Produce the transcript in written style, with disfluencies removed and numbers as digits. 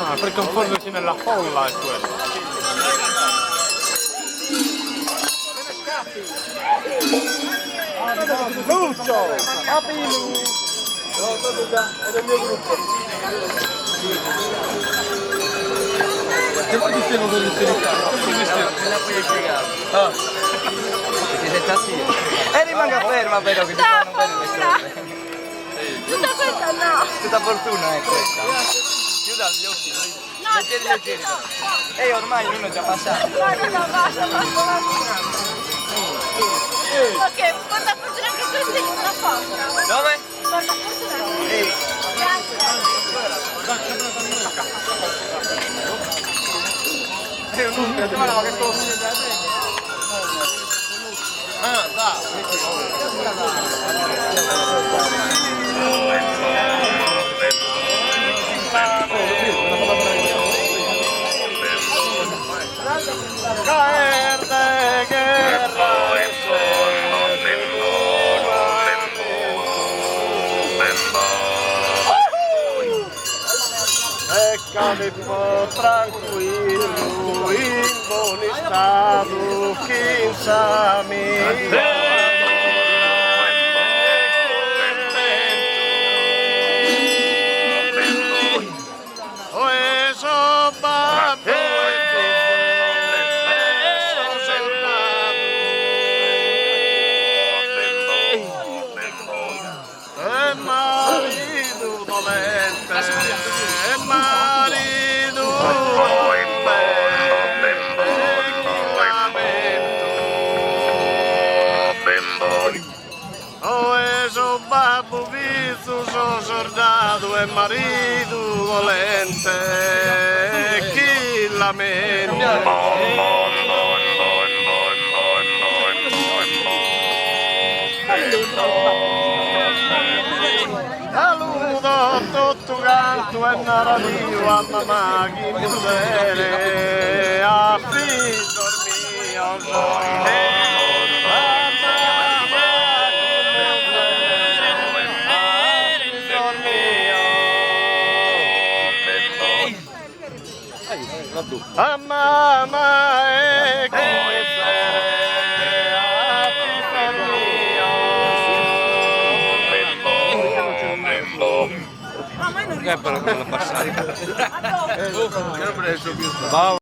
Ah, per confondersi nella folla è quello. Lucio! Papilu! È del mio gruppo. Che vuoi ti spiego cosa ti Me la puoi spiegare? Ah. Perché sei tassino. E rimanga ferma però che ti Tutta fanno bene le paura. cose. Tutta questa no. Tutta fortuna è questa. Chiuda gli occhi, No, leggeri leggeri. no. E ormai uno è già passato. No, no, no, basta, basta, basta. Ok, porta fortuna anche questa in una foto. Dove? Porta fortuna. Ehi. Grazie. Caer de guerra E calipo tranquillu in bon'istadu chin s'amigu. Oe so babbu e so sordadu E maridu dolente e maridu dolente chin lamentu Oe so babbu fizu so sordadu e maridu dolente chin lamentu. Saludo totu cantu e naro adiu a mama chin muzere a fizos mios a mama chin muzere a fizos mios a mama e chin muzere a fizos mios. Eh, però quello passare. Bravo.